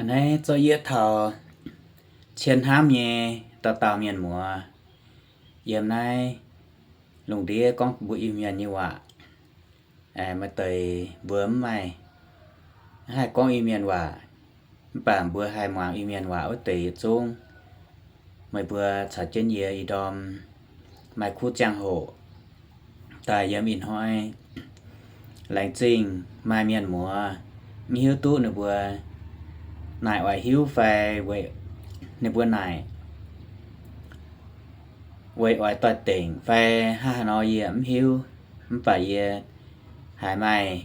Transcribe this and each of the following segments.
A'hneiv zorqv yie taux cien hnamv nyei dauh dauh mienh muoz yiem naaiv lungh ndiev gorngv mbuo Iu-Mienh nyei waac. Maaih deix mbuo mv maaih, mv haih gorngv Iu-Mienh waac, mv baac mbuo haih muangx Iu-Mienh waac wuov deix yietc zungv. Meih mbuo caux jienv yie ih ndorm maaih kuv ziangh hoc daaih yiem ih hnoi. Laengz zingh maaih mienh muoz mv hiuv duqv ninh mbuo naaic oix hiuv fai weic ninh mbuo naaic weic oix doix-dengc fai hnangv haaix nor yie mv hiuv. Mv baac yie haiz maaih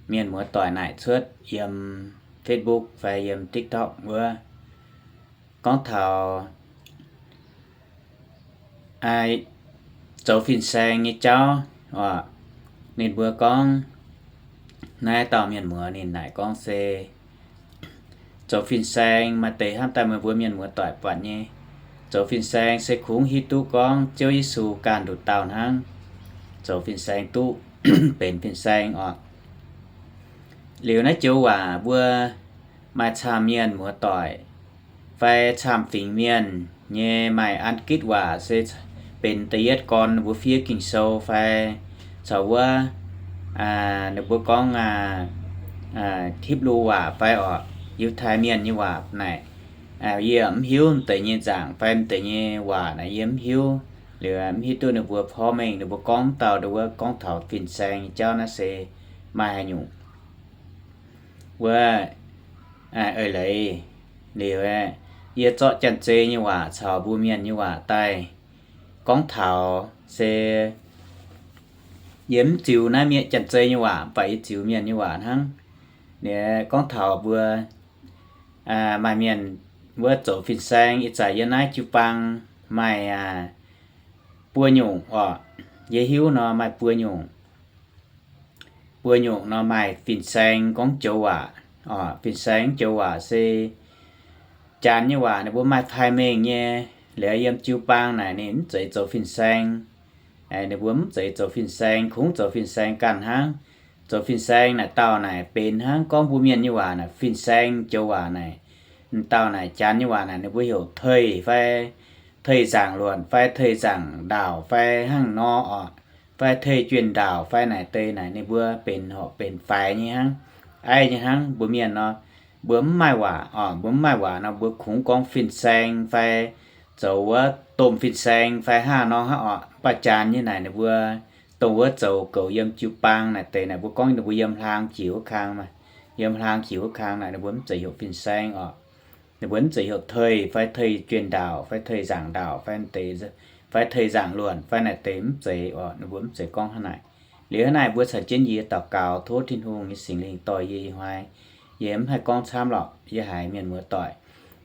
mienh muoz doic naaic cuotv yiem Facebook fai yiem TikTok wuov, gorngv taux zoux fin-saeng nyei jauv oc. Ninh mbuo gorngv, naaiv dauh mienh muoz ninh naaic gorngv se zoux fin-saeng maaih deix hnamv daaih meih mbuo mienh muoz doic buatc nyei. Zoux fin-saeng se kungx hiuv duqv gorngv Ziouv Yesu ganh nduqc dauh hnangv, zoux fin-saeng duqv benx fin-saeng oc. Liuz naaiv joux waac mbuo maaih camv mienh muoz doic fai camv fingx mienh nyei maaih an gitv waac se benx da'yietv gorn mbuo fiev Ging-Sou fai caux wuov ninh mbuo gorngv Hipv^lu waac fai oc, Yiutai Mienh nyei waac naaic. Yie mv hiuv m'deix nyei nzaangc fai m'deix nyei waac naaic yie mv hiuv. Liuz mv hiuv duqv ninh mbuo porv mengh ninh mbuo gorngv dauh ndo wuov gorngv taux fin-saeng nyei jauv naaiv se maaih haaix nyungc wuov eix leiz. Liuz yie zorqv janx-zei nyei waac caux mbuo mienh nyei waac daaih gorngv taux se yie mv ziux naaiv mienh janx-zei nyei waac, mv baac yie ziux mienh nyei waac hnangv. Liuz gorngv taux mbuo maaih mienh wuov zoux fin-saeng, ih zanc yiem naaiv jiu-baang maaih buo nyungc oc. Yie hiuv nor maaih buo nyungc. Buo nyungc nor maaih fin-saeng gorngv joux waac oc. Fin-saeng joux waac se janx nyei waac ninh mbuo maaih faix mengh nyei. Liuz yiem jiu-baang naaic ninh mv zeiz zoux fin-saeng. Ninh mbuo mv zeiz zoux fin-saeng, kungx zoux fin-saeng ganh hnangv. Zoux fin-saeng naaic dauh naaic benx hnangv gorngv mbuo mienh nyei waac naaic fin-saeng joux waac naaic, dauh naaic janx nyei waac naaic ninh mbuo heuc 退 fai 退 nzaangc luonc fai 退 nzaangc ndaauc fai hnangv nor oc, fai 退 juonh ndaauc fai naaic deix naaic ninh mbuo benx horpc benx faix nyei hnangv, aiv nyei hnangv. Mbuo mienh nor, mbuo mv maaih waac oc, mbuo mv maaih waac nor mbuo kungx gorngv fin-saeng fai zoux wuov domh fin-saeng fai hnangv nor hnangv oc. Mv baac janx nyei naaic ninh mbuo dongh wuov zoux goux yiem jiu-baang naaic deix naaic mbuo gorngv ninh mbuo yiem hlang jiex wuov kang maah. Yiem hlang jiex wuov kang naaic ninh mbuo mv zeiz heuc fin-saeng oc. Ninh mbuo mv zeiz heuc 退 fai 退 juonh ndaauc fai 退 nzaangc ndaauc fai deix, fai 退 nzaangc luonc fai naaic deix mv zeiz oc. Ninh mbuo mv zeiz gorngv hnangv naaic. Liuz hnangv naaic mbuo caux jienv yie daux gaux tov Tin-Hungh nyei Singx Lingh dorh yie ih hnoi. Yie mv haih gorngv camv lorqc, yie haiz mienh muoz doic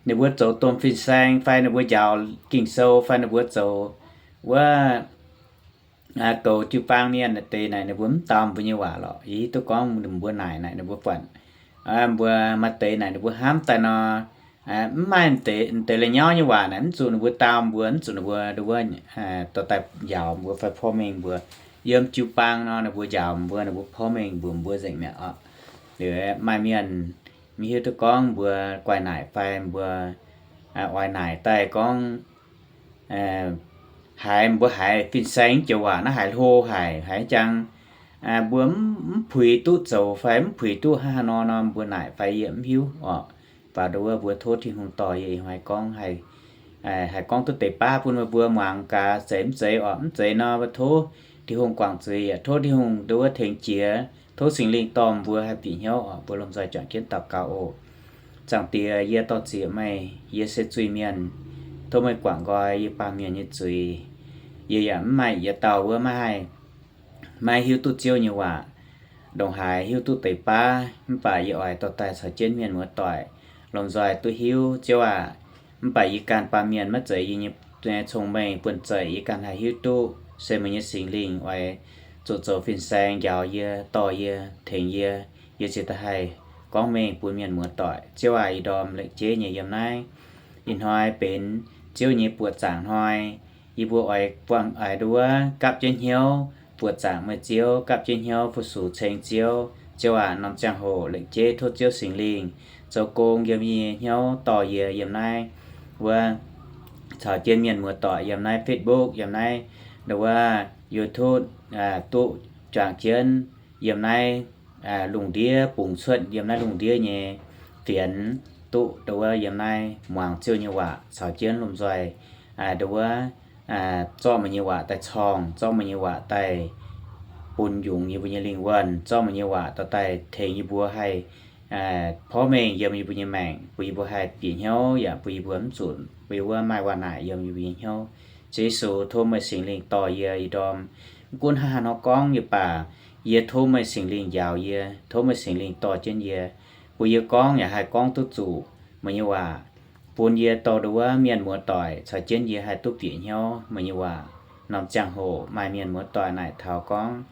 ninh mbuo zoux domh fin-saeng fai ninh mbuo njaaux Ging-Sou fai ninh mbuo zoux wuov goux jiu-baang mienh naaic deix naaic ninh mbuo mv dau mbuo nyei waac lorqc. Yie hiuv duqv gorngv ninh mbuo naaic naaic ninh mbuo buatc mbuo maaih deix naaic ninh mbuo hnamv daaih nor, mv maaih deix, deix la'nyauv nyei waac naaic mv zuqc ninh mbuo dau mbuo, mv zuqc ninh mbuo ndo wuov dorh daaih njaaux mbuo fai porv mengh mbuo. Yiem jiu-baang nor ninh mbuo njaaux mbuo, ninh mbuo porv mengh mbuox mbuo nzengc mi'aqv oc. Liuz maaih mienh mv hiuv duqv gorngv mbuo guai naaic fai mbuo oix naaic daaih gorngv haiz mbuo haiz fin-saeng joux waac naaiv haiz hlo haic, haiz jang mbuo mv puix duqv zoux fai mv puix duqv hnangv haaix nor nor mbuo naaic fai yie mv hiuv oc. Baac ndo wuov mbuo tov Tin-Hungh dorh yie ih hnoi gorngv haih gorngv duqv deix baav bun meih mbuo muangx gaax, zeiz mv zeiz oc. Mv zeiz nor mbuo tov Tin-Hungh guangc zuiz, yaac tov Tin-Hungh ndo wuov tengx jiex, tov Singx Lingh dorh mbuo haih bieqc hnyouv oc. Mbuo lomh nzoih juangc jienv daux gaux oc. Zaangc Diex, yie dorh zieqc meih, yie se zuiz-mienh. Tov meih guangc nqoi yie baamh mienh nyei zuiz. Yie yaac mv maaih yietc dauh wuov maiv haih maiv hiuv duqv Ziouv nyei waac, ndongc haaix hiuv duqv deix baav, mv baac yie oix dorh daaih caux jienv mienh muoz-doic lomh nzoih duqv hiuv, Ziouv aac. Mv baac yie ganh baamh mienh maiv zeiz yie nyei cong-mengh buonv-zeic, yie ganh haih hiuv duqv se meih nyei Singx Lingh oix zuqc zoux fin-saeng njaaux yie, dorh yie, tengx yie, yie ziouc da'haih gorngv mengh bun mienh muoz-doic. Ziouv aac, ih ndorm lengc jeiv nyei yiem naaiv, ih hnoi benx Ziouv nyei buoqc zaangc hnoi. Yie mbuo oix buangh, oix nduov gapv jienv hnyouv buoqc zaangc meih Ziouv, gapv jienv hnyouv fu-sux ceng Ziouv. Ziouv aac, norm ziangh hoc lengc jeiv tov Ziouv Singx Lingh zoux gong yiem yie nyei hnyouv dorh yie yiem naaiv wuov caux jienv mienh muoz-doic yiem naaiv Facebook, yiem naaiv nduov wuov YouTube duqv juangc jienv yiem naaiv lungh ndiev bungx cuotv yiem naaiv lungh ndiev nyei fienx, duqv nduov wuov yiem naaiv muangx Ziouv nyei waac caux jienv lomh nzoih nduov wuov zorqv meih nyei waac daaih corngh, zorqv meih nyei waac daaih bun yungz yie mbuo nyei lingh wuonh, zorqv meih nyei waac dorh daaih tengx yie mbuo haih porv mengh yiem yie mbuo nyei maengc, bun yie mbuo haih bieqc hnyouv yaac bun yie mbuo mv zuqc bun wuov maaih waac naaic yiem yie mbuo nyei hnyouv. Ziouv Yesu, tov meih Singx Lingh dorh yie ih ndorm mv gunv haaix nor gorngv yie baac yie tov meih Singx Lingh njaaux yie, tov meih Singx Lingh dorh jienv yie, bun yie gorngv yaac haih gorngv duqv zuqc meih nyei waac, bun yie dorh nduov wuov mienh muoz-doic caux jienv yie haih duqv bieqc hnyouv meih nyei waac. Norm ziangh hoc maaih mienh muoz-doic naaic taux gorngv,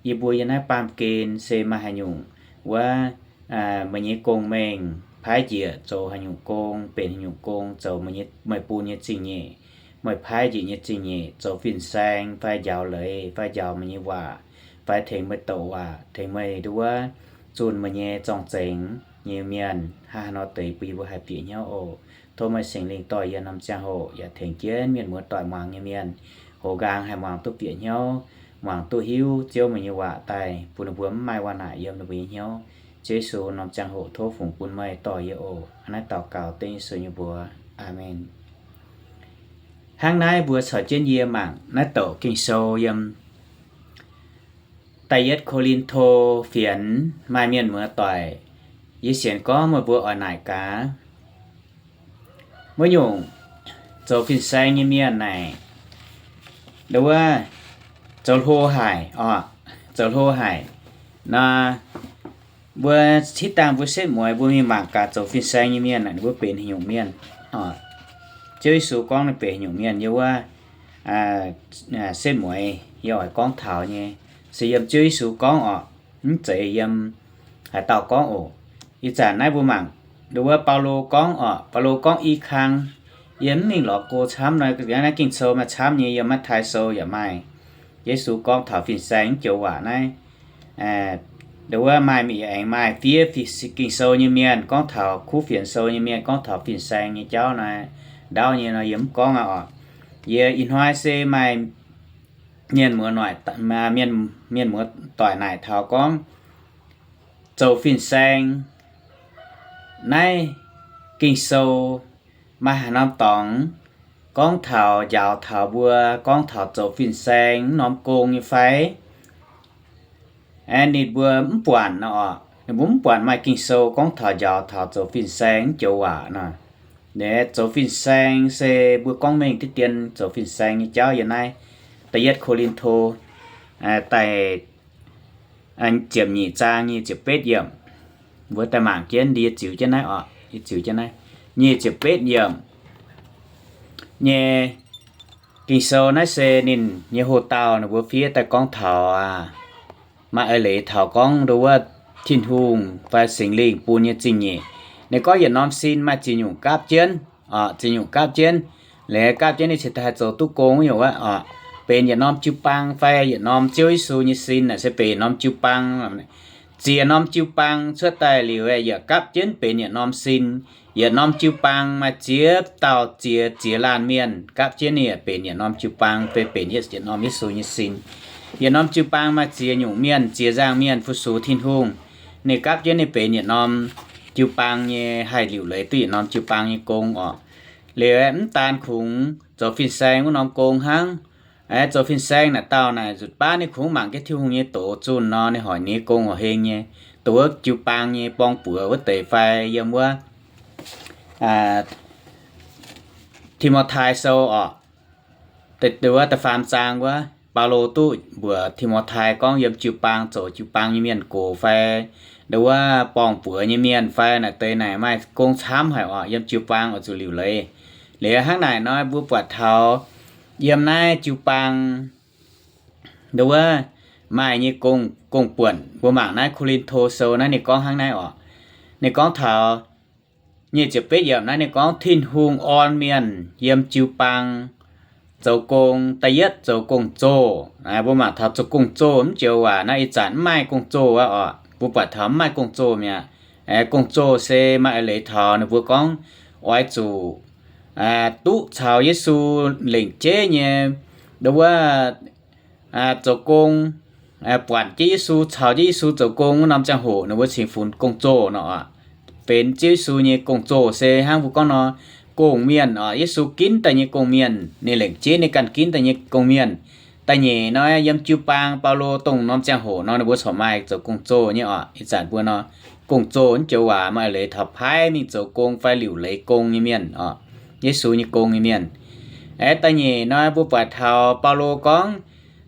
yie mbuo yiem naaiv baamh gen se maaih haaix nyungc wuov meih nyei gong-mengh paaiv njiec zoux haaix nyungc gong, benx haaix nyungc gong zoux meih bun nyei zingh nyeic, meih paaiv njiec nyei zingh nyeic zoux fin-saeng fai njaaux leiz fai njaaux meih nyei waac fai tengx meih douc waac, tengx meih nduov wuov zunh meih nyei zorng-zengx nyei mienh hnangv haaix nor deix bun yie mbuo haih bieqc hnyouv oc. Tov meih Singx Lingh dorh yie norm ziangh hoc yaac tengx jienv mienh muoz-doic muangx nyei mienh hoqc nqaang haih muangx duqv bieqc hnyouv, muangx duqv hiuv Ziouv meih nyei waac daaih bun ninh mbuo mv maaih waac naaic yiem ninh mbuo nyei hnyouv. Ziouv Yesu, norm ziangh hoc tov fungx bun meih dorh yie oc. Hnangv naaiv daux gaux dengv Yesu nyei mbuox. Aamen. Hnangv naaiv mbuo caux jienv yie mangc naaiv douc Ging-Sou yiem Da'yietv Ko^lin^to fienx. Maaih mienh muoz-doic, yie sienx gorngv meih mbuo oix naaic gaax. Wuov nyungc zoux fin-saeng nyei mienh naaic, nduov wuov zoux hlo haic oc, zoux hlo haic nor, mbuo hitv dangh mbuo setv mueiz mbuo mingh mangc gaax zoux fin-saeng nyei mienh naaic ninh mbuo benx haaix nyungc mienh. Ziouv Yesu gorngv ninh benx haaix nyungc mienh yiem wuov setv mueiz yie oix gorngv taux nyei, se yiem Ziouv Yesu gorngv oc, mv zeiz yiem haaix dauh gorngv oc. Ih zanc naaiv mbuo mangc nduov wuov Baulo gorngv oc, Baulo gorngv i kang, yie mv mingh lorz go camv nor, naaiv Ging-Sou maaih camv nyei, yiem Matv^tai Sou yaac maaih. Yesu gorngv taux fin-saeng joux waac naaiv, nduov wuov maaih mienh aengx maaih fiev Ging-Sou nyei mienh gorngv taux, kuv fienx sou nyei mienh gorngv taux fin-saeng nyei jauv naaiv, ndaauv nyei nor yie mv gorngv aqv oc. Yie ih hnoi se maaih mienh muoz-noic, mienh, mienh muoz-doic naaic taux gorngv zoux fin-saeng naaiv Ging-Sou maaih haaix norm dorngx gorngv taux njaaux taux mbuo gorngv taux zoux fin-saeng mv norm gong nyei fai? Ninh mbuo mv buatc nor oc, ninh mbuo mv buatc maaih Ging-Sou gorngv taux njaaux taux zoux fin-saeng mv joux waac nor. Zoux fin-saeng se mbuo gorngv mengh diqv dien zoux fin-saeng nyei jauv yiem naaiv Da'yietv Ko^lin^to da'nyeic ziepc nyeic zaang nyic ziepc betv yiemc. Mbuo daaih mangc jienv, yie ziux jienv naaiv oc, yie ziux jienv naaiv nyic ziepc betv yiemc nyei Ging-Sou. Naaiv se ninh nyei hoc-dauh ninh mbuo fiev daaih gorngv taux aqv, maaih eix leiz taux gorngv nduov wuov Tin-Hungh fai Singx Lingh bun nyei zingh nyeic. Ninh gorngv yietc norm sin maaih ziex nyungc gapv jienv, ziex nyungc gapv jienv. Liuz gapv jienv ninh cingx daaih haih zoux duqv gong wuov nyungc wuov oc. Benx yietc norm jiu-baang fai yietc norm Ziouv Yesu nyei sin naaic se benx yietc norm jiu-baang. Ziex norm jiu-baang cuotv daaih liuz, yaac gapv jienv benx yietc norm sin. Yietc norm jiu-baang maaih ziex dauh ziex, ziex laanh mienh gapv jienv ninh yaac benx yietc norm jiu-baang fai benx yietc norm Yesu nyei sin. Yietc norm jiu-baang maaih ziex nyungc mienh, ziex nzangc mienh fu-sux Tin-Hungh. Ninh gapv jienv ninh benx yietc norm jiu-baang nyei, haih liuc leiz duqv yietc norm jiu-baang nyei gong oc. Liuz mv daan kungx zoux fin-saeng wuov norm gong hnangv. Zoux fin-saeng naaic dauh naaic nzutc baav ninh kungx mangc jienv Tin-Hungh nyei doz zunh nor, ninh hoic ninh nyei gong horc heng nyei, dongh wuov jiu-baang nyei borng-buoz wuov deix fai yiem wuov Ti^mo^tai Sou oc, wuov da'faam zaang wuov, Baulo duqv mbuox Ti^mo^tai gorngv yiem jiu-baang zoux jiu-baang nyei mienh gox fai nduov wuov borng-buoz nyei mienh fai naaic deix naaic maaih gong camv haic oc, yiem jiu-baang oix zuqc liuc leiz. Liuz hnangv naaic nor mbuo buatc taux yiem naaiv jiu-baang nduov wuov maaih nyei gong, gong-buonc. Mbuo mangc naaiv Ko^lin^to Sou naaiv ninh gorngv hnangv naaiv oc. Ninh gorngv taux nyic ziepc betv yiemc naaiv ninh gorngv Tin-Hungh orn mienh yiem jiu-baang zoux gong. Da'yietv zoux gong-zoh. Mbuo mangc taux zoux gong-zoh mv joux waac naaiv ih zanc mv maaih gong-zoh aqv oc. Mbuo buatc taux mv maaih gong-zoh mi'aqv. Gong-zoh se maaih eix leiz taux ninh mbuo gorngv oix zuqc duqv caux Yesu lengc jeiv nyei, nduov wuov, zoux gong, buatc jienv Yesu, caux jienv Yesu zoux gong wuov norm ziangh hoc ninh mbuo cingx funx gong-zoh nor. Benx Ziouv Yesu nyei gong-zoh se hnangv mbuo gorngv nor, gong-mienh oc, Yesu ginv daaih nyei gong-mienh, ninh lengc jeiv ninh ganh ginv daaih nyei gong-mienh. Da'nyeic nor, yiem jiu-baang Baulo dongh norm ziangh hoc nor ninh mbuo corc maaih zoux gong-zoh nyei oc. Ih zanc mbuo nor, gong-zoh naaiv joux waac maaih eix leiz taux paaiv mingh zoux gong fai liuc leiz gong nyei mienh oc, Yesu nyei gong nyei mienh. Aeqv, da'nyeic nor mbuo buatc taux Baulo gorngv,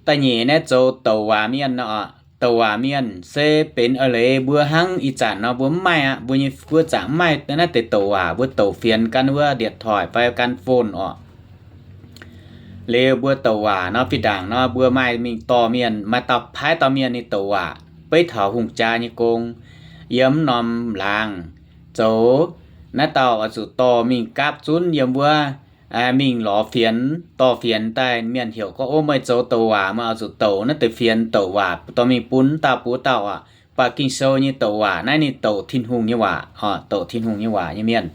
da'nyeic naaiv zoux douc waac mienh nor oc. Douc waac mienh se benx eix leiz mbuo hnangv ih zanc nor mbuo mv maaih aqv, mbuo nyei guoqv zaangc mv maaih naaiv deix douc waac, mbuo douc fienx gan wuov điện thoại fai gan phone oc. Liuz mbuo douc waac nor fih ndaangc nor mbuo maaih mingh dorh mienh, maaih dauh paaiv dauh mienh ninh douc waac beiv taux hungh jaa nyei gong, yiem norm laangz zoux, naaiv dauh oix zuqc dorh mingh gapv zunv yiem wuov, mingh lorz fienx, dorh fienx daaih mienh heuc gorngv, Ov, meih zoux douc waac, meih oix zuqc douc naaiv deix fienx douc waac dorh mingh bun dauh bun dauh aqv. Mv baac Ging-Sou nyei douc waac naaiv ninh douc Tin-Hungh nyei waac, douc Tin-Hungh nyei waac nyei mienh.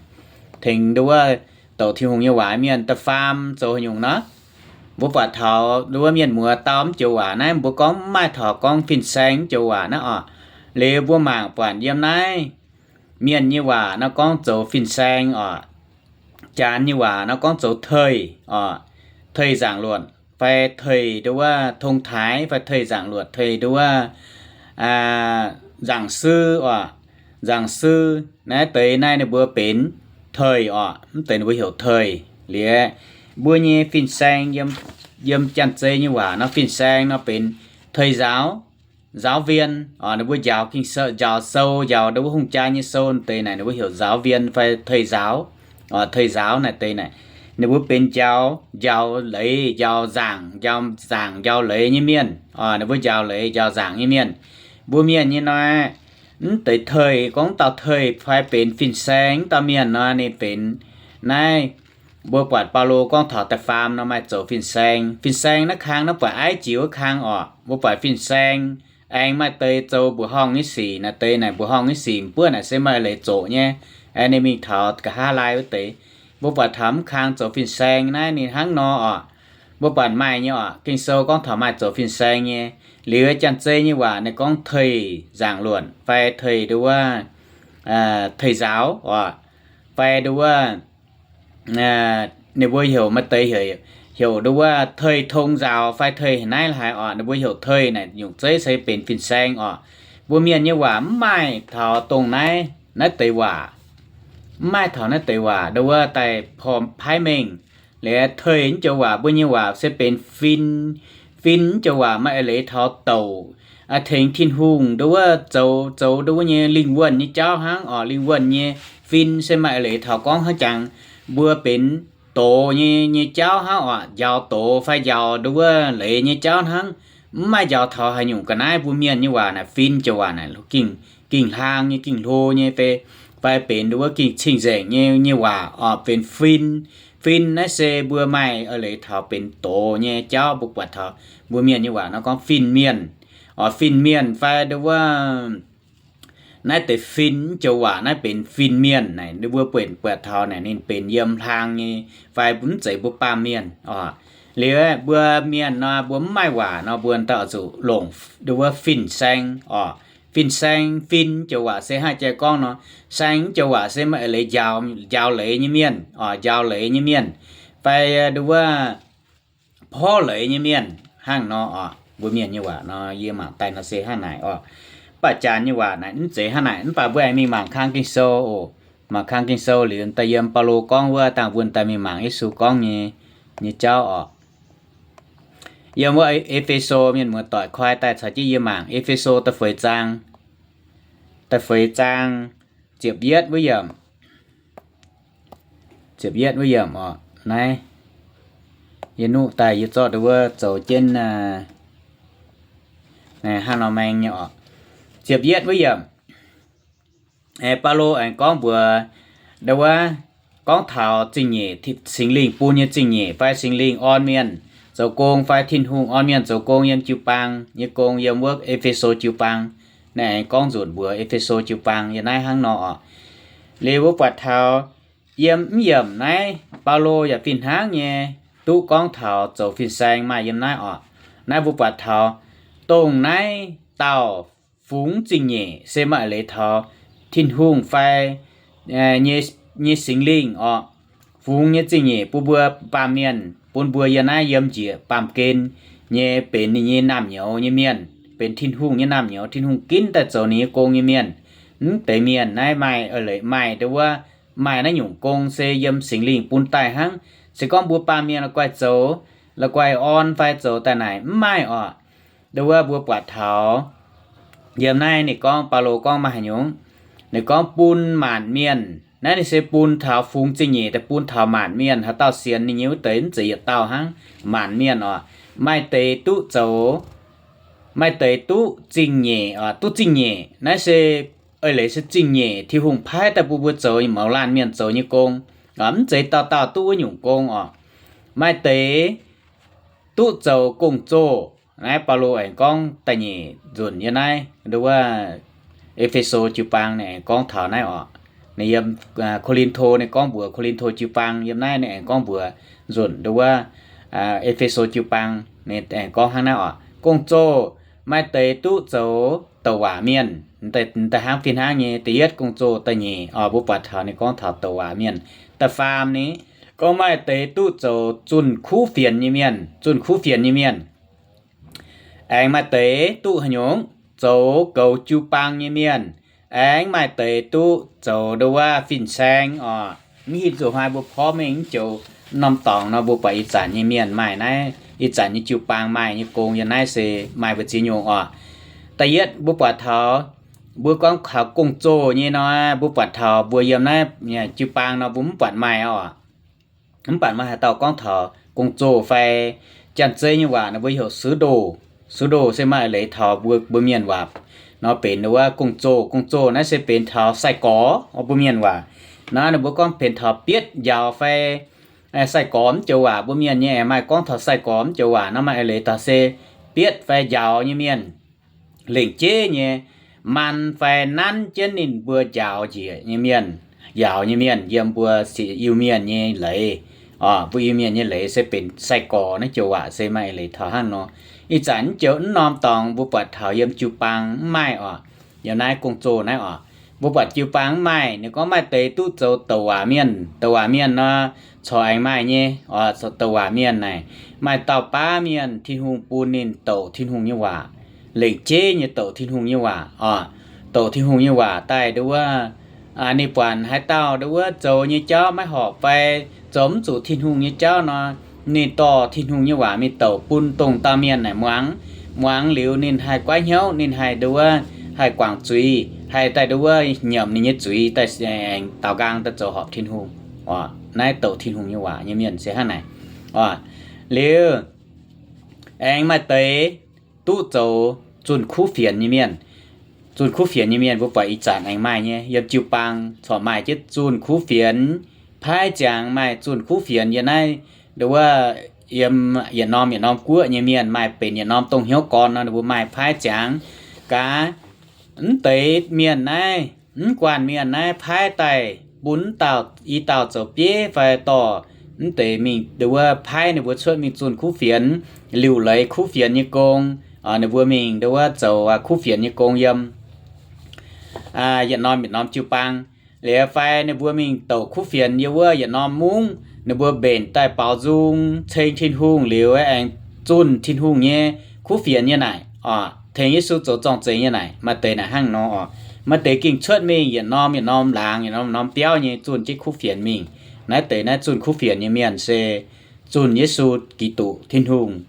Tengx nduov wuov douc Tin-Hungh nyei waac mienh da'faam zoux haaix nyungc nor? Mbuo buatc taux nduov wuov mienh muoz dau mv joux waac naaiv mbuo gorngv mv maaih taux gorngv fin-saeng mv joux waac naaiv oc. Liuz mbuo mangc buatc yiem naaiv mienh nyei waac nor gorngv zoux fin-saeng oc. Janx nyei waac nor gorngv zoux thầy oc, thầy giảng luận fai thầy nduov wuov thông thái fai thầy giảng luận, thầy nduov wuov giảng sư oc, giảng sư. Naaiv deix naaiv ninh mbuo benx thầy oc, mv deix ninh mbuo heuc thầy. Liuz mbuo nyei fin-saeng yiem janx-zei nyei waac nor fin-saeng nor benx thầy giáo, giáo viên oc, ninh mbuo njaaux Ging-Sou, njaaux sou, njaaux nduov wuov hungh jaa nyei sou deix naaic ninh mbuo heuc giáo viên fai thầy giáo. Thầy giáo naaic deix naaic ninh mbuo benx njaaux, njaaux leiz, njaaux zaangc, njaaux zaangc njaaux leiz nyei mienh oc, ninh mbuo njaaux leiz njaaux zaangc nyei mienh. Mbuo mienh nyei nor, mv deix thầy gorngv dauh thầy fai benx fin-saeng dauh mienh nor ninh benx naaiv mbuo buatc Baulo gorngv taux da'faam nor maaih zoux fin-saeng. Fin-saeng naaiv kang naaiv buatc Aiv Jiex wuov kang oc. Mbuo buatc fin-saeng aengx maaih deix zoux mbuoqc horngh nyei sic naaic, deix naaic mbuoqc horngh nyei sic mbuov naaic se maaih leiz zoqc nyei. Ninh mingh taux nqa'haav laai wuov deix. Mbuo buatc taux mv kang zoux fin-saeng naaiv ninh hnangv nor oc. Mbuo buatc maaih nyei oc. Ging-Sou gorngv taux maaih zoux fin-saeng nyei. Liuz janx-zei nyei waac ninh gorngv thầy giảng luận fai thầy nduov wuov thầy giáo oc, fai nduov wuov ninh mbuo heuc maaih deix heuc nduov wuov thầy thông giáo fai thầy haaix naaiv haaix oc. Ninh mbuo heuc thầy naaic nyungc zeiv se benx fin-saeng oc. Mbuo mienh nyei waac mv maaih taux dongh naaiv, naaiv deix waac. Mv maaih taux naaiv deix waac nduov wuov daaih paaiv mengh. Liuz thầy mv joux waac, mbuo nyei waac se benx fin. Fin mv joux waac maaih eix leiz taux douc, tengx Tin-Hungh nduov wuov zoux, zoux nduov wuov nyei lingh wuonh nyei jauv hnangv oc. Lingh wuonh nyei fin se maaih eix leiz taux gorngv hnangv jangx mbuo benx doz nyei, nyei jauv hnangv oc. Njaaux doz fai njaaux nduov wuov leiz nyei jauv hnangv. Mv maaih njaaux taux haaix nyungc ga'naaiv. Mbuo mienh nyei waac naaic fin joux waac naaic gingh, gingh hlaang nyei, gingh hlo nyei, fai, fai benx nduov wuov gingh cing-nzengc nyei, nyei waac oc, benx fin. Fin naaiv se mbuo maaih eix leiz taux benx doz nyei jauv. Mbuo buatc taux mbuo mienh nyei waac nor gorngv fin-mienh oc, fin-mienh fai nduov wuov naaiv deix fin mv joux waac naaiv benx fin-mienh naaic, ninh mbuo buatc, buatc taux naaic ninh benx yiem hlaang nyei fai mv zeiz mbuo baamh mienh oc. Liuz mbuo mienh nor mbuo mv maaih waac nor mbuo daaih oix zuqc longc nduov wuov fin-saeng oc. Fin-saeng, fin joux waac se hnangv jai gorngv nor, saeng mv joux waac se maaih eix leiz njaaux, njaaux leiz nyei mienh oc, njaaux leiz nyei mienh fai nduov wuov porv leiz nyei mienh hnangv nor oc. Mbuo mienh nyei waac nor yie mangc daaih nor se hnangv naaic oc. Mv baac janx nyei waac naaic mv zeiz hnangv naaic. Mv baac mbuo aengx mingh mangc kang Ging-Sou oc. Mangc kang Ging-Sou liuz daaih yiem Baulo gorngv wuov dangh mbuo daaih mingh mangc Yesu gorngv nyei, nyei jauv oc. Yiem wuov E^fe^so, mienh muoz-doic koi daaih caux jienv yie mangc E^fe^so da'feix zaang, da'feix zaang, ziepc yietv wuov yiemc, ziepc yietv wuov yiemc oc. Naaiv yie nuqv daaih yie zorqv nduov wuov zoux jienv hnangv nor maeng nyei oc. Ziepc yietv wuov yiemc, Baulo aengx gorngv mbuox nduov wuov, gorngv taux zingh nyeic, Singx Lingh bun nyei zingh nyeic fai Singx Lingh orn mienh zoux gong fai Tin-Hungh orn mienh zoux gong yiem jiu-baang nyei gong yiem wuov E^fe^so jiu-baang. Naaiv aengx gorngv nzunc mbuox E^fe^so jiu-baang yiem naaiv hnangv nor oc. Liuz mbuo buatc taux yiem mv yiemc naaiv Baulo yaac fih hnangv nyei duqv gorngv taux zoux fin-saeng maaih yiem naaiv oc. Naaiv mbuo buatc taux dongh naaiv dauh fungx zingh nyeic se maaih leiz taux Tin-Hungh fai nyei Singx Lingh oc. Fungx nyei zingh nyeic bun mbuo baamh mienh, bun mbuo yiem naaiv yiem njiec baamh gen nyei benx ninh nyei naamh nyouz nyei mienh, benx Tin-Hungh nyei naamh nyouz. Tin-Hungh ginv daaih zoux ninh nyei gong nyei mienh. Mv deix mienh naaiv maaih, maaih nduov wuov, maaih naaiv nyungc gong se yiem Singx Lingh bun daaih hnangv. Se gorngv mbuo baamh mienh la'guaih zoux, la'guaih orn fai zoux daaih naaic mv maaih oc. Nduov wuov mbuo buatc taux yiem naaiv ninh gorngv, Baulo gorngv maaih haaix nyungc, ninh gorngv bun maanc mienh. Naaiv ninh se bun taux fungx zingh nyeic daaih bun taux maanc mienh. Haaix dauh sienx ninh nyei wuov deix mv zeiz yietc dauh hnangv, maanc mienh oc. Maaih deix duqv zoux, maaih deix duqv zingh nyeic oc, duqv zingh nyeic. Naaiv se eix leiz se zingh nyeic Tin-Hungh paaiv daaih bun mbuo zoux mouz laanh mienh zoux nyei gong. Mv zeiz dauh dauh duqv wuov nyungc gong oc. Maaih deix duqv zoux gong-zoh. Naaiv Baulo aengx gorngv da'nyeic nzunc yiem naaiv nduov wuov E^fe^so jiu-baang ninh aengx gorngv taux naaiv oc. Ninh yiem Ko^lin^to ninh gorngv mbuox Ko^lin^to jiu-baang, yiem naaiv ninh aengx gorngv mbuox nzunc nduov wuov E^fe^so jiu-baang ninh aengx gorngv hnangv naaiv oc. Gong-zoh, maaih deix duqv zoux douc waac mienh. Da'hnangv fih hnangv nyei, da'yietv gong-zoh, da'nyeic oc, mbuo buatc taux ninh gorngv taux douc waac mienh. Da'faam ni, gorngv maaih deix duqv zoux zunh kuv fienx nyei mienh, zunh kuv fienx nyei mienh. Aengx maaih deix duqv haaix nyungc, zoux goux jiu-baang nyei mienh. Aengx maaih deix duqv zoux nduov wuov fin-saeng oc. Mv hipv nzunc hnoi mbuo porv mengh mv joux norm dorngx nor, mbuo buatc ih zanc nyei mienh maaih naaiv, ih zanc nyei jiu-baang maaih nyei gong yiem naaiv se maaih mbu'ziex nyungc oc. Da'yietv mbuo buatc taux, mbuo gorngv taux gong-zoh nyei nor, mbuo buatc taux mbuo yiem naaiv jiu-baang nor mbuo mv buatc maaih oc. Mv baac maaih haaix dauh gorngv taux gong-zoh fai, Janx-Zei nyei waac ninh mbuo heuc sứ đồ. Sứ đồ se maaih leiz taux mbuo, mbuo Mienh waac nor benx nduov wuov gong-zoh. Gong-zoh naaiv se benx taux sai-gorx, mbuo Mienh waac. Naaiv ninh mbuo gorngv benx taux bietv, njaaux fai sai-gorx mv joux waac. Mbuo Mienh nyei aengx maaih gorngv taux sai-gorx mv joux waac nor maaih eix leiz taux se bietv fai njaaux nyei mienh. Lengc jeiv nyei maan fai nanv jienv ninh mbuo njaaux njiec nyei mienh, njaaux nyei mienh yiem mbuo Iu-Mienh nyei leiz. Mbuo Iu-Mienh nyei leiz se benx sai-gorx naaiv joux waac se maaih eix leiz taux hnangv nor. Ih zanc mv joux mv norm dorngx mbuo buatc taux yiem jiu-baang mv maaih oc. Yiem naaiv gong-zoh naaiv oc, mbuo buatc jiu-baang mv maaih. Ninh gorngv maaih deix duqv zoux douc waac mienh. Douc waac mienh nor, corc aengx maaih nyei oc. Douc waac mienh naaic, maaih dauh baav mienh Tin-Hungh bun ninh douc Tin-Hungh nyei waac, lengc jeiv nyei douc Tin-Hungh nyei waac oc. Douc Tin-Hungh nyei waac daaih nduov wuov, ninh buatc haaix dauh nduov wuov zoux nyei jauv maiv horpc fai zoux mv zuqc Tin-Hungh nyei jauv nor, ninh dorh Tin-Hungh nyei waac mingh douc bun dongh dauh mienh naaic muangx. Muangx liuz ninh haih goiv hnyouv, ninh haih nduov wuov, haih guangc zuiz, haih daaih nduov wuov nyiemc ninh nyei zuiz daaih, aengx daaux nqaang daaih zoux horpc Tin-Hungh oc. Naaiv douc Tin-Hungh nyei waac nyei mienh se hnangv naaic oc. Liuz aengx maaih deix duqv zoux zunh kuv fienx nyei mienh. Zunh kuv fienx nyei mienh mbuo buatc ih zanc aengx maaih nyei. Yiem jiu-baang corc maaih jienv zunh kuv fienx. Paaiv ziangx maaih zunh kuv fienx yiem naaiv, nduov wuov, yiem yietc norm yietc norm guoqv nyei mienh maaih benx yietc norm dongh hnyouv gorn nor, ninh mbuo maaih paaiv ziangx. Gaax, mv deix mienh naaiv, mv guanh mienh naaiv paaiv daaih bun dauh, i dauh zoux bieiv fai dorh mv deix mingh nduov wuov paaiv ninh mbuo cuotv mingh zunh kuv fienx, liuc leiz kuv fienx nyei gong. Ninh mbuo mingh nduov wuov zoux kuv fienx nyei gong yiem yietc norm yietc norm jiu-baang. Liuz fai ninh mbuo mingh douc kuv fienx yiem wuov yietc norm mungv, ninh mbuo mbenc daaih baaux nzung ceng Tin-Hungh liuz aengx zunh Tin-Hungh nyei kuv fienx nyei naaic oc, tengx Yesu zoux zorng-zengx nyei naaic. Maaih deix naaic hnangv nor oc. Maaih deix gengh cuotv mingh yietc norm yietc norm laangz, yietc norm norm biauv nyei zunh jienv kuv fienx mingh. Naaiv deix naaiv zunh kuv fienx nyei mienh se zunh Yesu Giduc, Tin-Hungh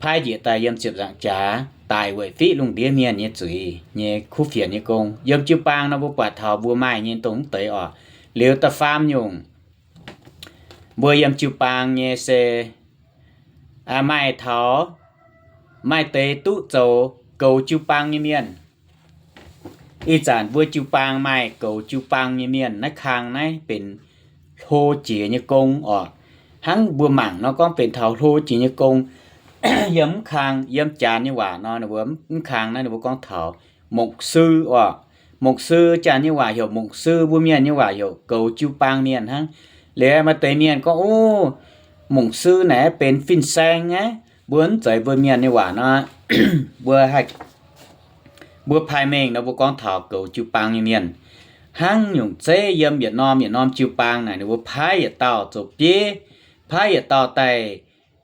paaiv njiec daaih yiem ziepc nzaangc jaax daic weic fiqv lungh ndiev mienh nyei zuiz nyei kuv fienx nyei gong. Yiem jiu-baang nor mbuo buatc taux mbuo maaih nyei dongh mv deix oc. Liuz da'faam nyungc, mbuo yiem jiu-baang nyei se maaih taux, maaih deix duqv zoux goux jiu-baang nyei mienh. Ih zanc mbuo jiu-baang maaih goux jiu-baang nyei mienh. Naaiv kang naaiv benx hlo jiex nyei gong oc. Hnangv mbuo mangc nor gorngv benx taux hlo jiex nyei gong. Yiem mv kang, yiem Janx nyei waac nor, ninh mbuo mv kang naaiv ninh mbuo gorngv taux mục sư oc. Mục sư, Janx nyei waac heuc mục sư, mbuo Mienh nyei waac heuc goux jiu-baang mienh hnangv. Liuz maaih deix mienh gorngv, Ov, mục sư naaic benx fin-saeng aqv. Mbuo mv zeiz mbuo Mienh nyei waac nor, mbuo haih, mbuo paaiv mengh nor mbuo gorngv taux goux jiu-baang nyei mienh. Hnangv nyungc zeiv yiem yietc norm yietc norm jiu-baang naaic ninh mbuo paaiv yietc dauh zoux bieiv, paaiv yietc dauh daaih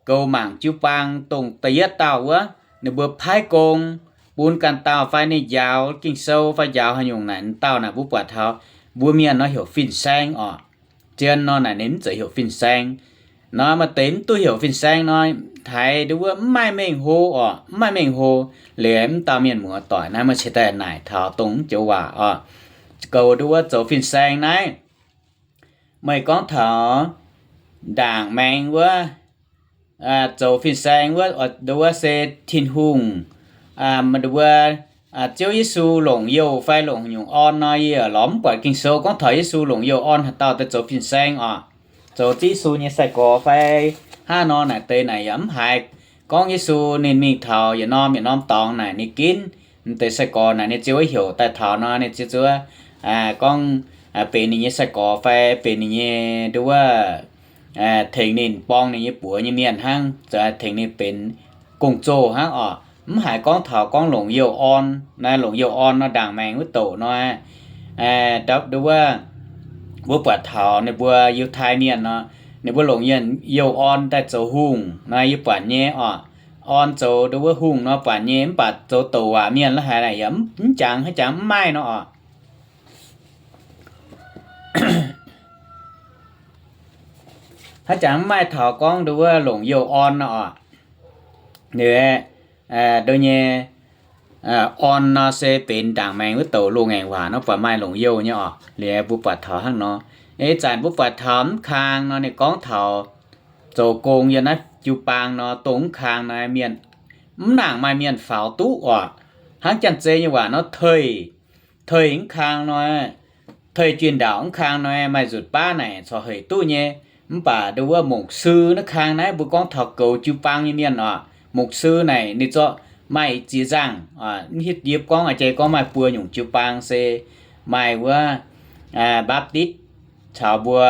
goux mangc jiu-baang dongh da'yietv dauh wuov, ninh mbuo paaiv gong bun ganh dauh fai ninh njaaux Ging-Sou fai njaaux haaix nyungc naaic, dauh naaic mbuo buatc taux mbuo Mienh nor heuc fin-saeng oc. Zien nor naaic ninh mv zeiz heuc fin-saeng. Nor maaih deix mv duqv heuc fin-saeng nor, haiz nduov wuov mv maaih mengh hlo oc, mv maaih mengh hlo. Liuz mv dauh mienh muoz doic naaiv maaih ceix daaih naaic taux dongh mv joux waac oc, goux nduov wuov zoux fin-saeng naaiv. Meih gorngv taux ndaangc maengx wuov, zoux fin-saeng wuov, nduov wuov se Tin-Hungh, nduov wuov, Ziouv Yesu longc youh fai longc nyungc orn nor, yie lorz mv buatc Ging-Sou gorngv taux Yesu longc youh orn haaix dauh daaih zoux fin-saeng oc. Zoux Ziouv Yesu nyei sai-gorx fai hnangv nor naaic deix naaic yaac mv haiz gorngv Yesu ninh mingh taux yietc norm yietc norm dorngx naaic ninh ginv m'deix sai-gorx naaic ninh ziouc heuc daaih taux nor ninh ziouc zuov gorngv benx ninh nyei sai-gorx fai benx ninh nyei nduov wuov, tengx ninh borng ninh nyei buoz nyei mienh hnangv, tengx ninh benx gong-zoh hnangv oc. Mv haiz gorngv taux gorngv longc youh orn. Naaiv longc youh orn nor ndaangc maengx wuov douc nor, nduov wuov, mbuo buatc taux ninh mbuo Yiutai Mienh nor, ninh mbuo longc youh orn daaih zoux hungh nor yie buatc nyei oc. Orn zoux nduov wuov hungh nor buatc nyei, mv baac zoux douc waac mienh la'haic naaic yaac mv jangx, haaix jangx mv maaih nor oc. Haaix jangx mv maaih taux gorngv nduov wuov longc youh orn nor oc. Liuz nduov nyei orn nor se benx ndaangc maengx wuov douc loz-ngaengc waac nor buatc maaih longc youh nyei oc. Liuz mbuo buatc taux hnangv nor, ih zanc mbuo buatc taux mv kang nor ninh gorngv taux zoux gong yiem naaiv jiu-baang nor dongh mv kang nor mienh mv nangc maaih mienh faaux duqv oc. Hnangv janx-zei nyei waac nor, tei, tei mv kang nor, tei juin ndaauc mv kang nor maaih nzutc baav naaic corc hec duqv nyei. Mv baac nduov wuov mục sư naaiv kang naaiv mbuo gorngv taux goux jiu-baang nyei mienh oc. Mục sư naaic ninh zorqv maaih ziex nzangc, mv hiuv yie gorngv a'jang gorngv maaih buo nyungc jiu-baang se maaih wuov Baptist caux mbuo,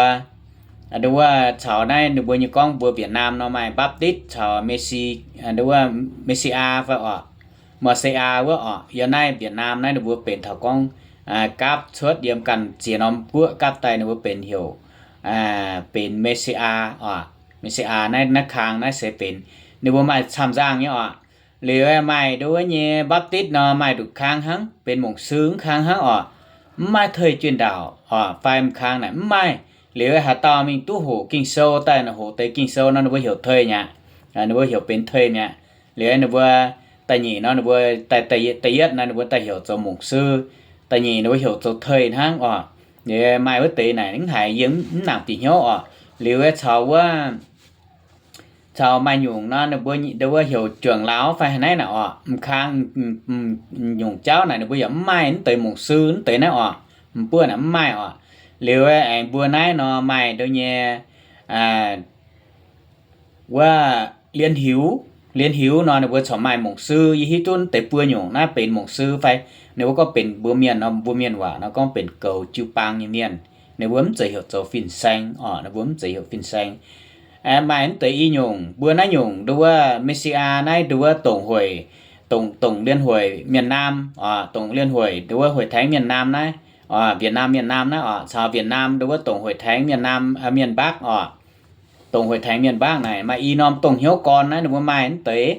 nduov wuov caux naaiv ninh mbuo nyei gorngv mbuo Việt Nam nor maaih Baptist caux Messi, nduov wuov Messia fai oc, Messia wuov oc. Yiem naaiv Việt Nam naaiv ninh mbuo benx taux gorngv gapv cuotv yiem ganh ziex norm guoqv gapv daaih ninh mbuo benx heuc benx Messia oc. Messia naaiv, naaiv kang naaiv se benx ninh mbuo maaih camv nzangh nyei oc. Liuz maaih nduov wuov nyei Baptist nor maaih nduqc kang hnangv, benx mục sư mv kang hnangv oc. Mv maaih tei juin ndaauc oc fai mv kang naaic mv maaih. Liuz haaix dauh mingh duqv hoqc Ging-Sou daaih, hoqc deix Ging-Sou nor ninh mbuo heuc tei mi'aqv. Ninh mbuo heuc benx tei mi'aqv. Liuz ninh mbuo da'nyeic nor ninh mbuo, da'yietv nor ninh mbuo daaih heuc zoux mục sư, da'nyeic ninh mbuo heuc zoux tei hnangv oc. Liuz maaih wuov deix naaic mv haiz yie mv nangc bieqc hnyouv oc. Liuz caux wuov, caux maaih nyungc nor ninh mbuo, ninh mbuo heuc juangc lauz fai haaix naaiv naaic oc, mv kang nyungc jauv naaic ninh mbuo yaac mv maaih mv deix mục sư mv deix naaiv oc. Mv buov naaic mv maaih oc. Liuz aengx mbuo naaiv nor maaih nduov nyei wuov liên hữu, liên hữu nor ninh mbuo corc maaih mục sư. Yie hiuv duqv deix buo nyungc naaiv benx mục sư fai ninh mbuo gorngv benx mbuo mienh nor, mbuo mienh waac nor gorngv benx goux jiu-baang nyei mienh. Ninh mbuo mv zeiz heuc zoux fin-saeng oc, ninh mbuo mv zeiz heuc fin-saeng. Maaih mv deix i nyungc, mbuo naaiv nyungc nduov wuov Messia naaiv nduov wuov tổng hội, tổng, tổng liên hội miền Nam oc, tổng liên hội nduov wuov hội thánh miền Nam naaiv, Việt Nam miền Nam naaiv oc, caux Việt Nam nduov wuov tổng hội thánh miền Nam, miền Bắc oc. Tổng hội thánh miền Bắc naaic maaih i norm dongh hnyouv gorn naaiv ninh mbuo maaih mv deix.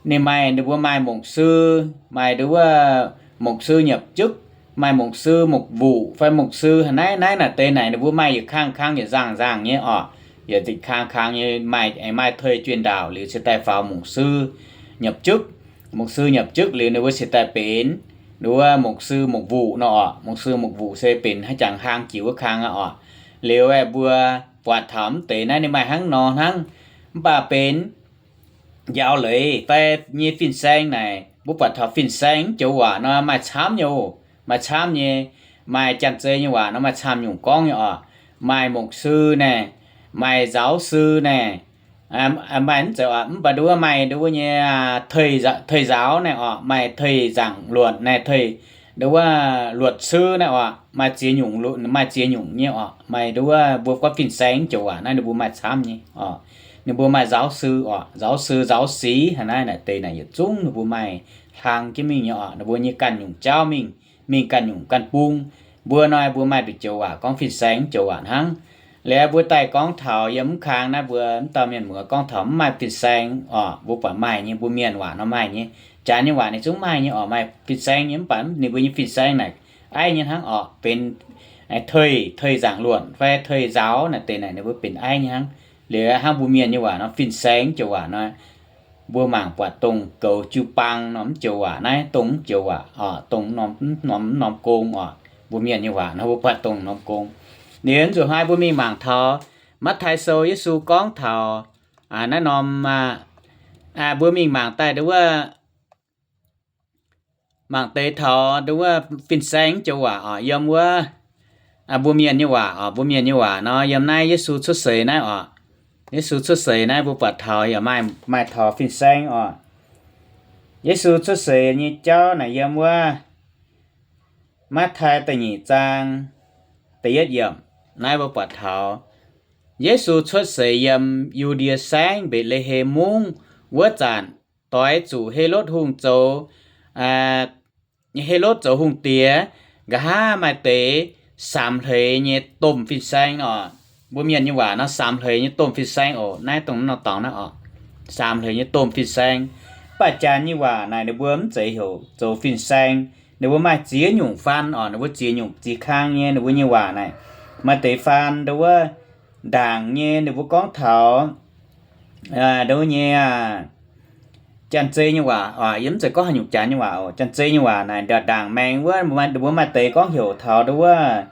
Ninh maaih, ninh mbuo maaih mục sư, maaih nduov wuov mục sư nhập chức, maaih mục sư mục vụ fai mục sư haaix naaiv, naaiv naaic deix naaic ninh mbuo maaih yietc kang kang yietc nzangc nzangc nyei oc. Yietc kang kang nyei maaih, maaih thuê truyền đạo liuz cingx daaih faaux mục sư nhập chức. Mục sư nhập chức liuz ninh mbuo cingx daaih benx nduov wuov mục sư mục vụ nor oc. Mục sư mục vụ se benx haaix jangx hlang jiex wuov kang aqv oc. Liuz aeqv, mbuo buatc taux mv deix naaiv ninh maaih hnangv nor hnangv. Mv baac benx njaaux leiz fai nyei fin-saeng naaic, mbuo buatc taux fin-saeng mv joux waac nor maaih camv nyei oc. Maaih camv nyei. Maaih janx-zei nyei waac nor maaih camv nyungc gorngv nyei oc. Maaih mục sư naaic, maaih giáo sư naaic, maaih mv zeiz oc, mv baac nduov maaih nduov nyei tei nzaaux naaiv oc, maaih tei nzaangc luonc naaiv, tei nduov luotc sou naaiv oc, maaih ziex nyungc, maaih ziex nyungc nyei oc. Maaih nduov mbuo gorngv fin-saeng joux waac naaiv ninh mbuo maaih camv nyei oc. Ninh mbuo maaih nzaaux sou oc, nzaaux sou nzaaux sic hnangv naaiv, naaic deix naaic yietc zungv ninh mbuo maaih hlang jienv mingh nyei oc. Ninh mbuo nyei ganh nyungc jauv mingh, mingh ganh nyungc ganh bung. Mbuo nor mbuo maaih nduqc joux waac gorngv fin-saeng joux waac hnangv. Liuz mbuo daaih gorngv taux yiem mv kaang naaiv mbuo mv dauh mienh muoz gorngv taux mv maaih fin-saeng oc, mbuo buatc maaih nyei, mbuo mienh waac nor maaih nyei. Janx nyei waac ninh zungv maaih nyei oc, maaih fin-saeng nyei, mv baac ninh mbuo nyei fin-saeng naaic aiv nyei hnangv oc, benx tei, tei nzaangc luonc fai tei nzaaux naaic deix naaic ninh mbuo benx aiv nyei hnangv. Liuz hnangv mbuo mienh nyei waac nor fin-saeng joux waac nor, mbuo mangc buatc dongh goux jiu-baang nor mv joux waac naaiv, dongh mv joux waac oc, dongh norm, norm gong oc. Mbuo mienh nyei waac nor mbuo buatc dongh norm gong. Liuz nzunc hnoi mbuo mingh mangc taux Matv^taai Sou, Yesu gorngv taux naaiv norm, mbuo mingh mangc daaih nduov, mangc deix taux nduov fin-saeng joux waac oc, yiem wuov mbuo mienh nyei waac oc, mbuo mienh nyei waac nor yiem naaiv Yesu cuotv seix naaiv oc. Yesu cuotv seix naaiv mbuo buatc taux yaac maaih, maaih taux fin-saeng oc. Yesu cuotv seix nyei jauv naaic yiem wuov Matv^taai da'nyeic zaang da'yietv yiemc naaiv mbuo buatc taux Yesu cuotv seix yiem Yu^ndie Saengv Mbetc^le^hem Mungv wuov zanc, doix zuqc Helotv Hungh zoux, Helotv zoux hungh diex, nqa'haav maaih deix samx hleix nyei domh fin-saeng oc. Mbuo mienh nyei waac nor samx hleix nyei domh fin-saeng oc. Naaiv dongh norm dorngx naaiv oc, samx hleix nyei domh fin-saeng. Mv baac janx nyei waac naaic ninh mbuo mv zeiz heuc zoux fin-saeng. Ninh mbuo maaih ziex nyungc faan oc, ninh mbuo ziex nyungc ziex kang nyei ninh mbuo nyei waac naaic. Maaih deix faan nduov ndaangc nyei ninh mbuo gorngv taux nduov nyei janx-zei nyei waac oc, yie mv zeiz gorngv haaix nyungc janx nyei waac oc. Janx-zei nyei waac naaic ndaangc maengx wuov, ninh mbuo maaih deix gorngv heuc taux nduov,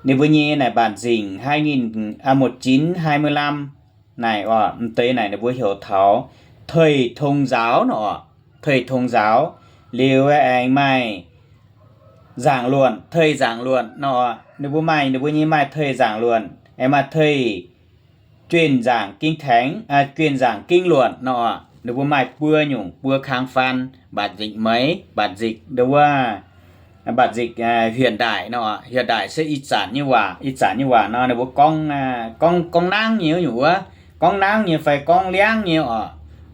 ninh mbuo nyei naaic mbaanc nzingc hai nghìn, một chín hai mươi lăm naaic oc, m'deix naaic ninh mbuo heuc taux tei tong nzaaux nor oc, tei tong nzaaux. Liuz aengx maaih nzaangc luonc, tei nzaangc luonc nor oc, ninh mbuo maaih, ninh mbuo nyei maaih tei nzaangc luonc, aengx maaih tei juenh nzaangc ging taengx, juenh nzaangc ging luonc nor oc. Ninh mbuo maaih buo nyungc buo kang faan, mbaanc nzikc meix, mbaanc nzikc nduov, mbaanc nzikc hiện đại nor oc. Hiện đại se ih zanc nyei waac, ih zanc nyei waac nor ninh mbuo gorngv, gorngv, gorngv nangv nyei wuov nyungc wuov, gorngv nangv nyei fai gorngv liangv nyei oc.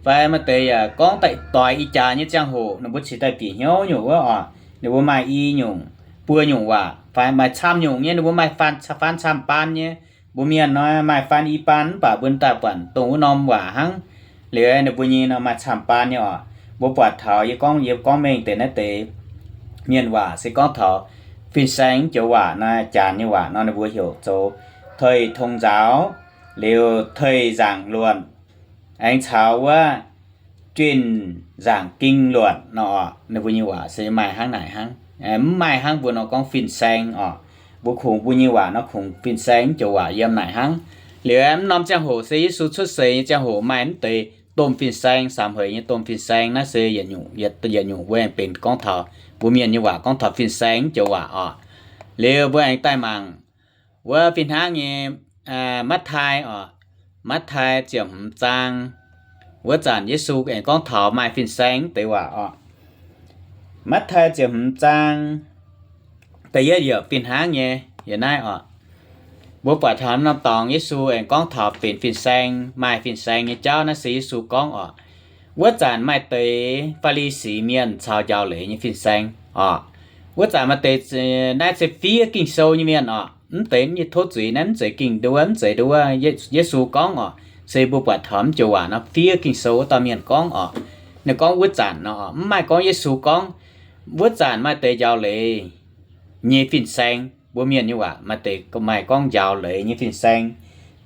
Fai maaih deix yaac gorngv daaih doix ih jaax nyei ziangh hoc ninh mbuo cingx daaih bieqc hnyouv nyungc wuov oc. Ninh mbuo maaih i nyungc, buo nyungc waac, fai maaih camv nyungc nyei, ninh mbuo maaih faan, faan camv baan nyei. Mbuo mienh nor maaih faan i baan mv baac mbuo daaih buatc dongh wuov norm waac hnangv. Liuz ninh mbuo nyei nor maaih camv baan nyei oc. Mbuo buatc taux yie gorngv, yie gorngv mengh deix naaiv deix mienh waac se gorngv taux fin-saeng joux waac nor, janx nyei waac nor ninh mbuo heuc zoux tei tong nzaaux, liuz tei nzaangc luonc, aengx caux wuov juenh nzaangc ging luonc nor oc. Ninh mbuo nyei waac se maaih hnangv naaic hnangv. Mv maaih hnangv mbuo nor gorngv fin-saeng oc. Mbuo kungx mbuo nyei waac nor kungx fin-saeng joux waac yiem naaic hnangv. Liuz mv norm ziangh hoc se Yesu cuotv seix nyei ziangh hoc maaih mv deix domh fin-saeng, samx hleix nyei domh fin-saeng. Naaiv se yietc nyungc, yietc nyungc mbuo aengx benx gorngv taux mbuo mienh nyei waac gorngv taux fin-saeng joux waac oc. Liuz mbuo aengx daaih mangc wuov fih hnangv nyei Matv^taai oc, Matv^taai ziepc hmz zaang. Wuov zanc Yesu aengx gorngv taux maaih fin-saeng deix waac oc. Matv^taai ziepc hmz zaang da'yietv yiemc fih hnangv nyei yiem naaiv oc. Mbuo buatc taux norm dorngx Yesu aengx gorngv taux benx fin-saeng, maaih fin-saeng nyei jauv. Naaiv se Yesu gorngv oc. Wuov zanc maaih deix Faa^li^si mienh caux njaaux leiz nyei fin-saeng oc. Wuov zanc maaih deix, naaiv se fiev Ging-Sou nyei mienh oc. Mv deix nyei tov zuiz naaiv mv zeiz Ging-Sou, mv zeiz nduov Yesu gorngv oc. Se mbuo buatc taux mv joux waac nor fiev Ging-Sou wuov dauh mienh gorngv oc. Ninh gorngv wuov zanc nor, mv maaih gorngv Yesu gorngv. Wuov zanc maaih deix njaaux leiz nyei fin-saeng. Mbuo mienh nyei waac maaih deix maaih gorngv njaaux leiz nyei fin-saeng.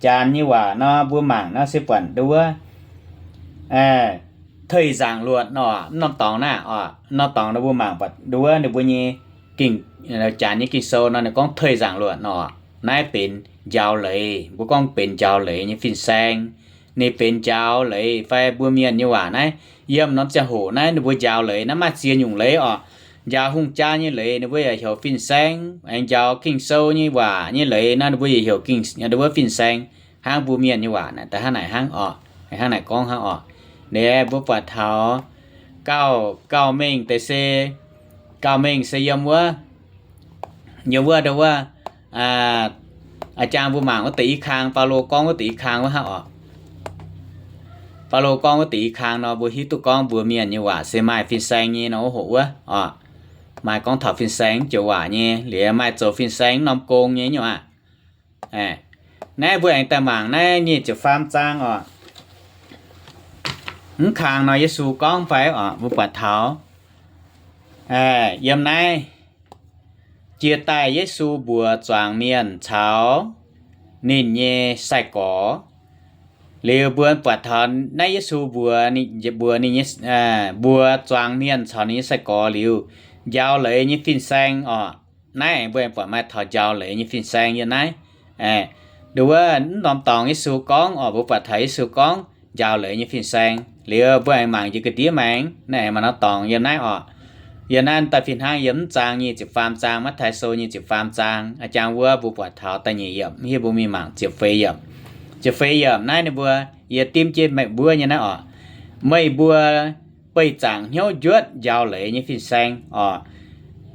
Janx nyei waac nor mbuo mangc nor se buatc nduov tei nzaangc luonc nor, mv norm dorngx naaiv oc. Mv norm dorngx nor mbuo mangc buatc nduov ninh mbuo nyei Ging, janx nyei Ging-Sou nor ninh gorngv tei nzaangc luonc nor, naaiv benx njaaux leiz. Mbuo gorngv benx njaaux leiz nyei fin-saeng. Ninh benx njaaux leiz fai mbuo mienh nyei waac naaiv, yiem norm ziangh hoc naaiv ninh mbuo njaaux leiz naaiv maaih ziex nyungc leiz oc. Njaaux hungh jaa nyei leiz ninh mbuo yaac heuc fin-saeng. Aengx njaaux Ging-Sou nyei waac nyei leiz nor ninh mbuo yaac heuc ging, wuov fin-saeng. hnangv mbuo mienh nyei waac naaic da'hnangv naaic hnangv oc. Hnangv naaic gorngv hnangv oc. Liuz mbuo buatc taux gauh, gauh mengh deix se, gauh mengh se yiem wuov, yiem wuov, wuov, a'jang mbuo mangc wuov deix i kang, Baulo gorngv wuov deix i kang wuov hnangv oc. Baulo gorngv wuov deix i kang nor, mbuo hiuv duqv gorngv mbuox mienh nyei waac se maaih fin-saeng nyei nor, wuov hoc wuov oc. Maaih gorngv taux fin-saeng joux waac nyei, liuz maaih zoux fin-saeng norm gong nyei nyungc aqv. Naaiv mbuo aengx daaih mangc naaiv nyic ziepc faam zaang oc. Mv kang nor Yesu gorngv fai oc, mbuo buatc taux yiem naaiv, jiex daaih Yesu mbuox zuangx mienh caux ninh nyei sai-gorx. Liuz mbuo buatc taux naaiv Yesu mbuox, mbuox ninh nyei, mbuox zuangx mienh caux ninh nyei sai-gorx liuz, njaaux leiz nyei fin-saeng oc. Naaiv mbuo aengx buatc maaih taux njaaux leiz nyei fin-saeng yiem naaiv. Nduov mv norm dorngx Yesu gorngv oc, mbuo buatc taux Yesu gorngv njaaux leiz nyei fin-saeng. Liuz mbuo aengx mangc njiec ga'ndiev maengx, naaiv aengx maaih norm dorngx yiem naaiv oc. Yiem naaiv daaih fih hnangv yiem mv zaang nyic ziepc faam zaang, Matv^tai Sou nyic ziepc faam zaang, a'jang wuov mbuo buatc taux da'nyeic yiemc, hiuv mbuo mingh mangc ziepc feix yiemc. Ziepc feix yiemc naaiv ninh mbuo, yie dimv jienv meih mbuo nyei naaiv oc. Meih mbuo beih zaangc hnyouv njuotv njaaux leiz nyei fin-saeng oc.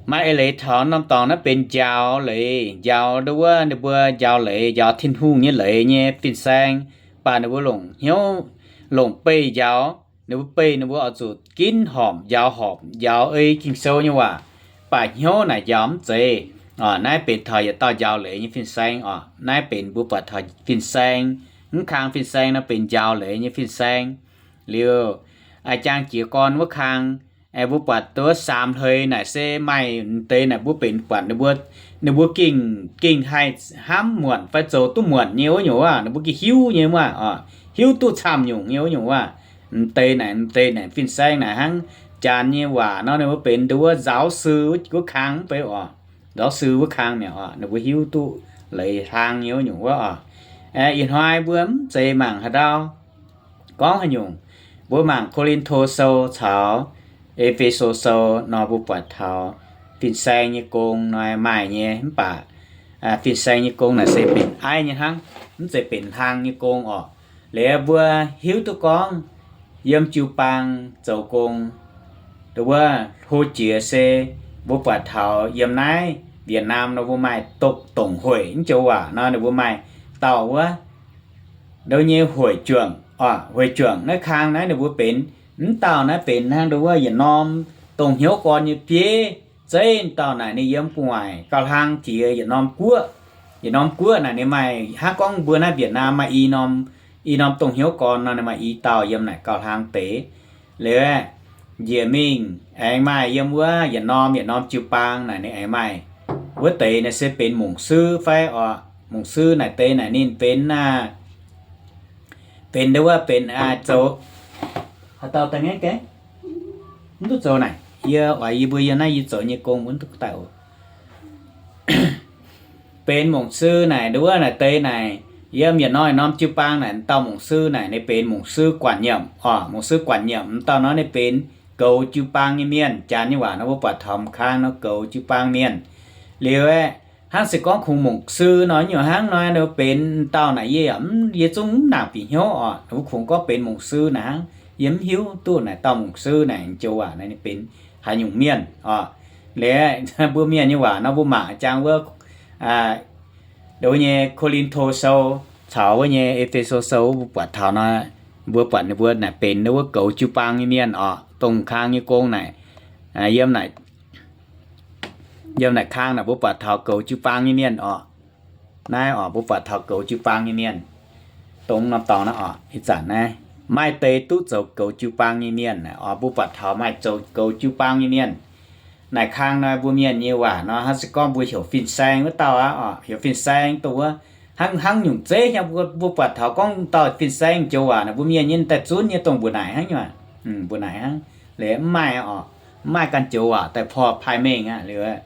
Maaih eix leiz taux norm dorngx naaiv benx njaaux leiz, njaaux nduov wuov ninh mbuo njaaux leiz, njaaux Tin-Hungh nyei leiz nyei fin-saeng, baac ninh mbuo longc hnyouv, longc beih njaaux. Ninh mbuo beih ninh mbuo oix zuqc ginv horpc njaaux, horpc njaaux ei Ging-Sou nyei waac, baac hnyouv naaic njaaux mv zeiz. Naaiv benx taux yietc dauh njaaux leiz nyei fin-saeng oc. Naaiv benx mbuo buatc taux fin-saeng, mv kang fin-saeng nor benx njaaux leiz nyei fin-saeng. Liuz, a'jang jiez gorn wuov kang, mbuo buatc duqv saamx hleix naaic se maaih deix naaic mbuo benx buatc ninh mbuo, ninh mbuo gengh, gengh haih hnamv muonc fai zoux duqv muonc nyei wuov nyungc waac, ninh mbuo gengh hiuv nyei waac oc, hiuv duqv camv nyungc nyei wuov nyungc waac. M'deix naaic, m'deix naaic fin-saeng naaic hnangv Janx nyei waac nor, ninh mbuo benx nduov wuov giáo sư wuov kang mv bei oc. Giáo sư wuov kang mi'aqv oc, ninh mbuo hiuv duqv leiz hlang nyei wuov nyungc wuov oc. Ih hnoi mbuo mv zeiz mangc haaix ndau gorngv haaix nyungc. Mbuo mangc Ko^lin^to Sou caux E^fe^so Sou nor, mbuo buatc taux fin-saeng nyei gong nor maaih nyei, mv baac fin-saeng nyei gong naaic se benx aiv nyei hnangv, mv zeiz benx hlang nyei gong oc. Liuz mbuo hiuv duqv gorngv yiem jiu-baang zoux gong, nduov wuov hlo jiex se mbuo buatc taux yiem naaiv Việt Nam nor mbuo maaih dongh hoic, mv joux waac nor ninh mbuo maaih dauh wuov, nduov nyei hoic juangc oc. Hoic juangc naaiv kang naaiv ninh mbuo benx, mv dauh naaiv benx hnangv nduov wuov yietc norm dongh hnyouv gorn nyei bieiv. Zeiv dauh naaic ninh yiem gu'nguaaic gauh hlang jiex yietc norm guoqv. Yietc norm guoqv naaic ninh maaih, hnangv gorngv mbuo naaiv Việt Nam maaih i norm, i norm dongh hnyouv gorn nor ninh maaih i dauh yiem naaic gauh hlang deix. Liuz njiec mingh aengx maaih yiem wuov yietc norm, yietc norm jiu-baang naaic ninh aengx maaih. Wuov deix naaic se benx mungc suv fai oc. Mungc suv naaic deix naaic ninh benx, benx nduov wuov benx zoux, haaix dauh daaih ngaengv gaengh, mv duqv zoux naaic, yie oix yie mbuo yiem naaiv yie zoux nyei gong mv duqv daaih oc. Benx mungc suv naaic nduov wuov naaic deix naaic, yiem yietc norm yietc norm jiu-baang naaic dauh mungc suv naaic ninh benx mungc suv quản nhiệm oc. Mungc suv quản nhiệm m'dauh nor ninh benx goux jiu-baang nyei mienh. Janx nyei waac nor mbuo buatc taux m'kang nor goux jiu-baang mienh. Liuz aeqv, hnangv se gorngv kungx mungc suv nor nyungc hnangv nor ninh benx m'dauh naaic yie yaac, yie zungv mv nangc bieqc hnyouv oc. Ninh mbuo kungx gorngv benx mungc suv naaic hnangv, yie mv hiuv duqv naaic dauh mungc suv naaic joux waac naaic ninh benx haaix nyungc mienh oc. Liuz mbuo mienh nyei waac nor mbuo mangc jang wuov, nduov nyei Ko^lin^to Sou caux wuov nyei E^fe^so Sou mbuo buatc taux nor, mbuo buatc ninh mbuo naaic benx wuov goux jiu-baang nyei mienh oc. Dongh kang nyei gong naaic, yiem naaic, yiem naaic kang naaic mbuo buatc taux goux jiu-baang nyei mienh oc. Naaiv oc mbuo buatc taux goux jiu-baang nyei mienh. Dongh norm dorngx naaiv oc, ih zanc naaiv maaih deix duqv zoux goux jiu-baang nyei mienh oc. Mbuo buatc taux maaih zoux goux jiu-baang nyei mienh. Naaic kang nor mbuo mienh nyei waac nor hnangv se gorngv mbuo heuc fin-saeng wuov dauh aqv oc. Heuc fin-saeng dongh wuov hnangv, hnangv nyungc zeiv nyei, mbuo buatc taux gorngv dauh fin-saeng joux waac naaic mbuo mienh nyei daaih zunv nyei dongh mbuoqc naaic hnangv nyei, mbuoqc naaic hnangv. Liuz mv maaih oc, mv maaih ganh joux waac daaih porv paaiv mengh aqv. Liuz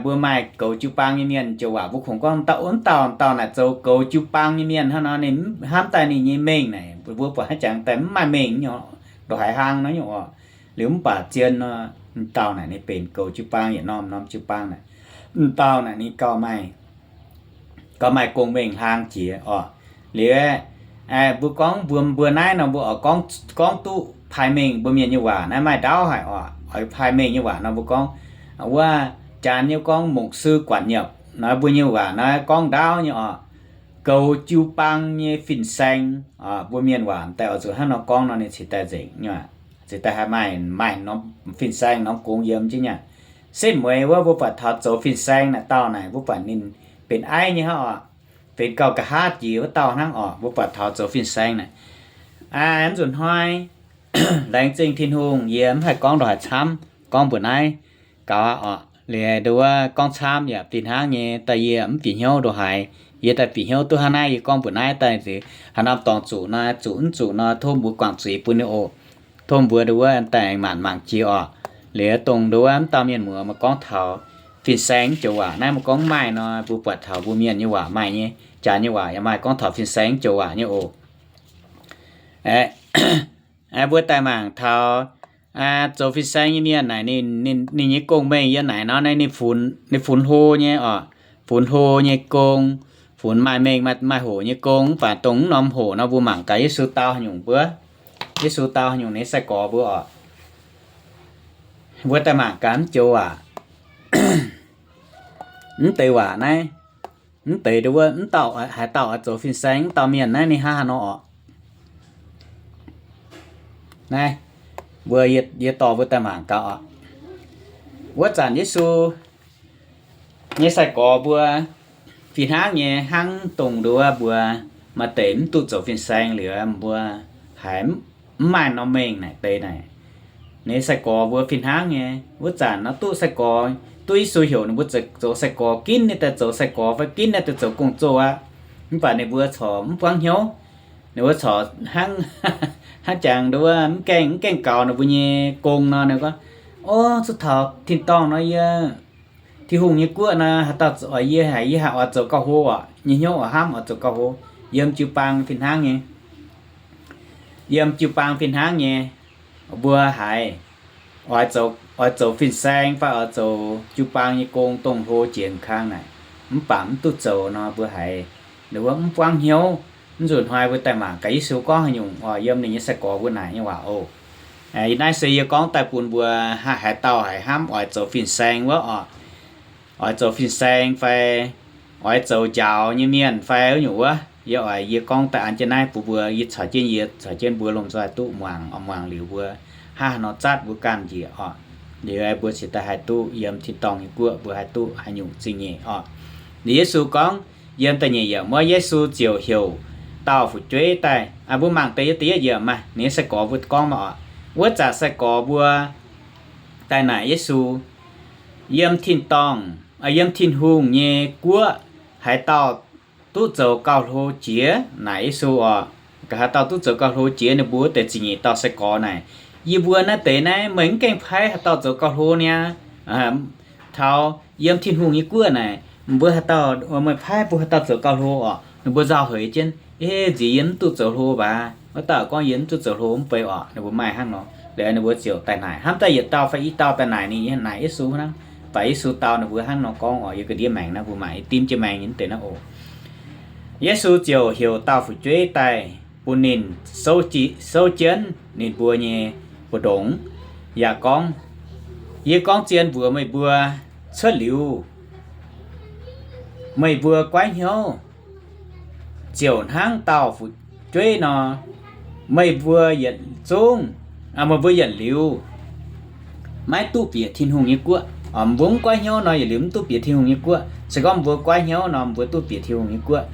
mbuo maaih goux jiu-baang nyei mienh joux waac mbuo kungx gorngv dauh, wuov dauh, dauh naaic zoux goux jiu-baang nyei mienh hnangv nor ninh hnamv daaih ninh nyei mengh naaic mbuo buatc haaix jangx daaih mv maaih mengh nyei, ndongc haaix hlang nor nyei oc. Liuz mv baac zien nor, m'dauh naaic ninh benx goux jiu-baang yietc norm norm jiu-baang naaic, m'dauh naaic ninh gauh maaih, gauh maaih gong-mengh hlang jiex oc. Liuz, mbuo gorngv mbuo, mbuo naaiv nor mbuo oix gorngv, gorngv duqv paaiv mengh mbuo mienh nyei waac naaiv maaih ndaauv haic oc. Oix paaiv mengh nyei waac nor mbuo gorngv, wuov janx nyei gorngv mục sư quản nhập nor mbuo nyei waac naaiv gorngv ndaauv nyei oc. Goux jiu-baang nyei fin-saeng, mbuo mienh waac daaih oix zuqc hnangv nor gorngv nor ninh cingx daaih nzengc, cingx daaih haih maaih, maaih norm fin-saeng norm gong yiem jienv nyei. Setv mueiz wuov mbuo buatc taux zoux fin-saeng naaic dauh naaic mbuo buatc ninh benx aiv nyei hnangv oc. Benx gauh nqa'haav jiex wuov dauh hnangv oc. Mbuo buatc taux zoux fin-saeng naaic, mv nzunc hnoi laengz zingh Tin-Hungh yie mv haih gorngv ndongc haaix camv, gorngv mbuo naaiv gaux aqv oc. Liuz nduov wuov gorngv camv yaac fih hnangv nyei, daaih yie mv bieqc hnyouv ndongc haaix. Yie daaih bieqc hnyouv duqv hnangv naaiv yie gorngv mbuo naaiv daaih nziex haaix norm dorngx zuqc nor, zuqc mv zuqc nor tov mbuo guangc zuiz bun ninh oc. Tov mbuo nduov wuov daaih maanc mangc jiex oc. Liuz dongh nduov wuov mv dauh mienh muoz maaih gorngv taux fin-saeng joux waac naaiv maaih gorngv maaih nor, mbuo buatc taux mbuo mienh nyei waac maaih nyei, janx nyei waac yaac maaih gorngv taux fin-saeng joux waac nyei oc. Mbuo daaih mangc taux zoux fin-saeng nyei mienh naaic ninh, ninh nyei gong-mengh yiem naaic nor, ninh, ninh funx hlo nyei oc. Funx hlo nyei gong, funx maaih mengh maaih hoc nyei gong. Mv baac dongh mv norm hoc nor mbuo mangc gaax Yesu dau haaix nyungc mbuo, Yesu dau haaix nyungc ninh sai-gorx mbuo oc. Mbuo daaih mangc gaax mv joux waac, mv deix waac naaiv, mv deix nduov wuov mv dauh haaix dauh oix zoux fin-saeng, mv dauh mienh naaiv ninh hnangv haaix nor oc. Naaiv, mbuo, yie dorh mbuo daaih mangc gaax oc. Wuov zanc Yesu nyei sai-gorx mbuo fih hnangv nyei, hnangv dongh nduov wuov mbuo maaih deix mv duqv zoux fin-saeng liuz mbuo haiz mv maaih norm mengh naaic deix naaic. Ninh nyei sai-gorx mbuo fih hnangv nyei. Wuov zanc nor duqv sai-gorx, duqv Yesu heuc ninh mbuo zoux sai-gorx, ginv ninh daaih zoux sai-gorx fai ginv ninh daaih zoux gong-zoh aqv. Mv baac ninh mbuo corc mv buangv hnyouv. Ninh mbuo corc hnangv, hnangv jangx nduov wuov mv gaengh, mv gaengh gaux ninh mbuo nyei gong nor, ninh gorngv, O, zuqc taux tin-dorngh nor yie, Tin-Hungh nyei guoqv nor, haaix dauh oix yie haic, yie haiz oix zoux gauh hlo oc. Nyei hnyouv oix hnamv oix zoux gauh hlo. Yiem jiu-baang fih hnangv nyei. Yiem jiu-baang fih hnangv nyei. Mbuo haiz oix zoux, oix zoux fin-saeng fai oix zoux jiu-baang nyei gong dongh hlo jiex kang naaic, mv baac mv duqv zoux nor, mbuo haiz nduov wuov mv buangv hnyouv. Mv nzunc hnoi mbuo daaih mangc gaax Yesu gorngv haaix nyungc oc, yiem ninh nyei sai-gorx mbuo naaic nyei waac oc. Naaiv se yie gorngv daaih bun mbuo haaix dauh haiz hnamv oix zoux fin-saeng wuov oc, oix zoux fin-saeng fai oix zoux njaaux nyei mienh fai wuov nyungc wuov, yie oix, yie gorngv daaih an jienv naaiv bun mbuo, yie caux jienv, yie caux jienv mbuo lomh nzoih duqv muangx, muangx liuz mbuo hnangv haaix nor zatv mbuo ganh njiec oc. Liuz mbuo cingx daaih haih duqv yiem tin-dorngh nyei guoqv, mbuo haih duqv haaix nyungc zingh nyeic oc. Liuz Yesu gorngv, yiem da'nyeic yiemc wuov, Yesu ziouc heuc dauh fu'jueiv daaih. Mbuo mangc deix yiem da'yietv yiemc maah, ninh nyei sai-gorx mbuo gorngv maah oc. Wuov zanc sai-gorx mbuo daaih naaic Yesu, Yiem tin-dorngh, yiem Tin-Hungh nyei guoqv haaix dauh duqv zoux gauh hlo jiex? Naaic Yesu oc. Haaix dauh duqv zoux gauh hlo jiex? Ninh mbuo wuov deix ziepc nyeic dauh sai-gorx naaic, Yie mbuo naaiv deix naaiv meih mv gaengh paaiv haaix dauh zoux gauh hlo niaa. Taux yiem Tin-Hungh nyei guoqv naaic, mbuo haaix dauh, meih paaiv mbuo haaix dauh zoux gauh hlo oc? Ninh mbuo nzauh heix jienv, Eix, nziex yie mv duqv zoux hlo baac. Wuov dauh gorngv, Yie mv duqv zoux hlo mv bei oc. Ninh mbuo maaih hnangv nor. Liuz ninh mbuo ziouc daaih naaic, hnamv daaih yietc dauh fai i dauh daaih naaic ninh, naaic Yesu hnangv. Mv baac Yesu dau ninh mbuo hnangv nor gorngv oc. Yie ga'ndiev maengx naaiv mbuo mangc, i dimv jienv maengx nyei deix naaiv oc. Yesu ziouc heuc dauh fu'jueiv daaih bun ninh souv jienv ninh mbuo nyei mbu'ndongx, yaac gorngv, Yie gorngv zien mbuox meih mbuo, cuotv liuz meih mbuo goiv hnyouv ziouc hnangv dauh fu'jueiv nor, meih mbuo yietc zungv, meih mbuo yietc liuz maiv duqv bieqc Tin-Hungh nyei guoqv. Mbuo mv goiv hnyouv nor, yietc liuz mv duqv bieqc Tin-Hungh nyei guoqv. Se gorngv mbuo goiv hnyouv nor, mbuo duqv bieqc Tin-Hungh nyei guoqv.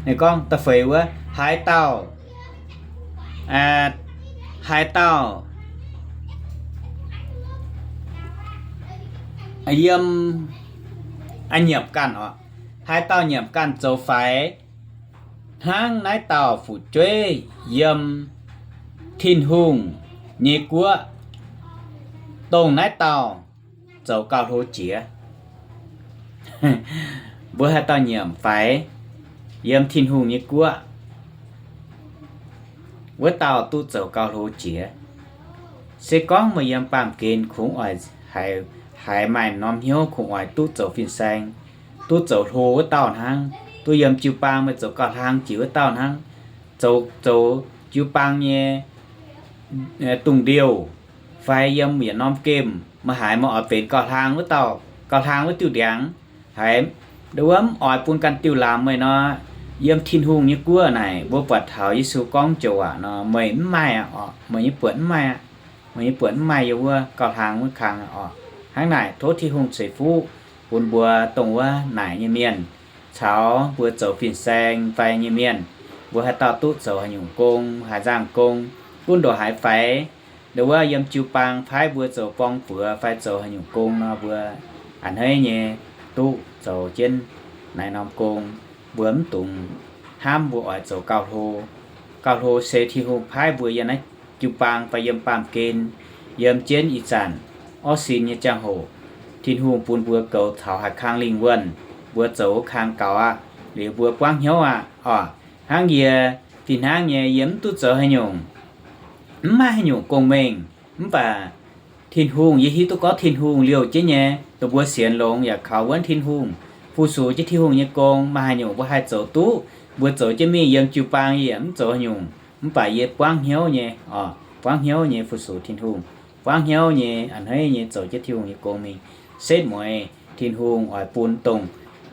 Ninh gorngv da'feix wuov, haaix dauh, haaix dauh yiem, nyiemc ganh oc, haaix dauh nyiemc ganh zoux faix hnangv naaiv dauh fu'jueiv yiem Tin-Hungh nyei guoqv, dongh naaiv dauh zoux gauh hlo jiex. Mbuo haaix dauh nyiemc faix yiem Tin-Hungh nyei guoqv, wuov dauh duqv zoux gauh hlo jiex. Se gorngv meih yiem baamh gen kungx oix haiz, haiz maaih norm hnyouv kungx oix duqv zoux fin-saeng, duqv zoux hlo wuov dauh hnangv, duqv yiem jiu-baang meih zoux gauh hlang jiex wuov dauh hnangv. zoux, zoux jiu-baang nyei dungh ndiouh, fai yiem yietc norm gemh, meih haiz meih oix benx gauh hlang wuov dauh, gauh hlang wuov diuh ndiangx haic, nduov wuov mv oix bun ganh diuh laamz meih nor, yiem Tin-Hungh nyei guoqv naaic, mbuo buatc taux Yesu gorngv joux waac nor, meih mv maaih aqv orqc, meih nyei buonc mv maaih aqv. Meih nyei buonc mv maaih yiem wuov gauh hlang wuov kang orqc. Hnangv naaic, tov Tin-Hungh ceix fuqv bun mbuo dongh wuov naaic nyei mienh caux mbuo zoux fin-saeng fai nyei mienh, mbuo haaix dauh duqv zoux haaix nyungc gong, haaix nzangc gong, gunv ndongc haaix faix, nduov wuov yiem jiu-baang paaiv mbuo zoux borng-buoz fai zoux haaix nyungc gong nor, mbuo a'hneiv nyei duqv zoux jienv naaiv norm gong. Mbuo mv dungx hnamv mbuo oix zoux gauh hlo. Gauh hlo se Tin-Hungh paaiv mbuo yiem naaiv jiu-baang fai yiem baamh gen, yiem jienv ih zanc orv sin nyei ziangh hoc, Tin-Hungh bun mbuo goux taux haaix kang lingh wuonh, mbuo zoux wuov kang gaux aqv, liuz mbuo buangv hnyouv aqv orqc. Hnangv yie fih hnangv nyei, yie mv duqv zoux haaix nyungc, mv maaih haaix nyungc gong-mengh, mv baac Tin-Hungh, yie hiuv duqv gorngv Tin-Hungh liouh jienv nyei, dongh mbuo sienx longx yaac kaux wuonv Tin-Hungh, fu-sux jienv Tin-Hungh nyei gong, maaih haaix nyungc mbuo haih zoux duqv, mbuo zoux jienv mingh. Yiem jiu-baang yie yaac mv zoux haaix nyungc, mv baac yie buangv hnyouv nyei, buangv hnyouv nyei fu-sux Tin-Hungh, buangv hnyouv nyei a'hneiv nyei zoux jienv Tin-Hungh nyei gong mingh. Setv mueiz Tin-Hungh oix bun dongh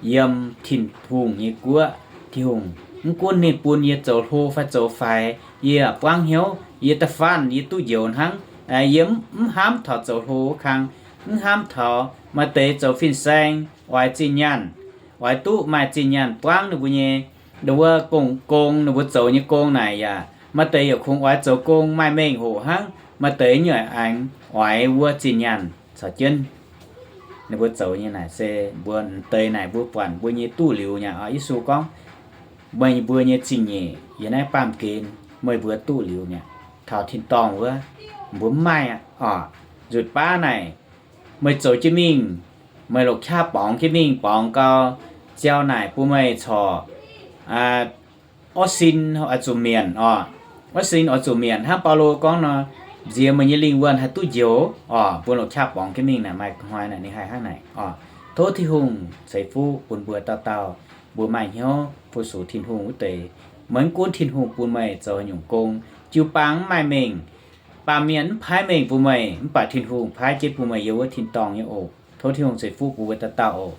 yiem Tin-Hungh nyei guoqv, Tin-Hungh mv gunv ninh bun yie zoux hlo fai zoux faix, yie buangv hnyouv, yie da'faanh yie duqv njoux hnangv. Yie mv hnamv taux zoux hlo wuov kang, mv hnamv taux maaih deix zoux fin-saeng oix zinh nyaanh, oix duqv maaih zinh nyaanh buangv ninh mbuo nyei, nduov wuov gong, gong, ninh mbuo zoux nyei gong naaic yaac maaih deix yaac kungx oix zoux gong maaih mengh hoc hnangv, maaih deix nyei aengx oix wuov zinh nyaanh caux jienv ninh mbuo zoux nyei naaic se mbuo m'deix naaic mbuo buatc mbuo nyei duqv liuz nyei. Yesu gorngv, meih mbuo nyei zingh nyeic yiem naaiv baamh gen, meih mbuo duqv liuz mi'aqv. Taux tin-dorngh wuov, mbuo mv maaih aqv orqc. Nzutc baav naaic, meih zoux jienv mingh, meih longc qaqv borngz jienv mingh, borngz gau, ziau naaic bun meih corc orv sin oix zuqc mietc orqc. Orv sin oix zuqc mietc hnangv Baulo gorngv nor, nziex meih nyei lingh wuonh haih duqv njoux orqc. Mbuo longc qaqv borngz jienv mingh naaic maaih hnoi naaic ninh haih hnangv naaic orqc. Tov Tin-Hungh ceix fuqv bun mbuo dauh dauh, mbuo maaih hnyouv fu-sux Tin-Hungh wuov deix. Maiv gunv Tin-Hungh bun meih zoux haaix nyungc gong, jiu-baang mv maaih mengh, baamh mienh mv paaiv mengh bun meih, mv baac Tin-Hungh paaiv jienv bun meih yiem wuov tin-dorngh nyei oc. Tov Tin-Hungh ceix fuqv bun mbuo dauh dauh oc.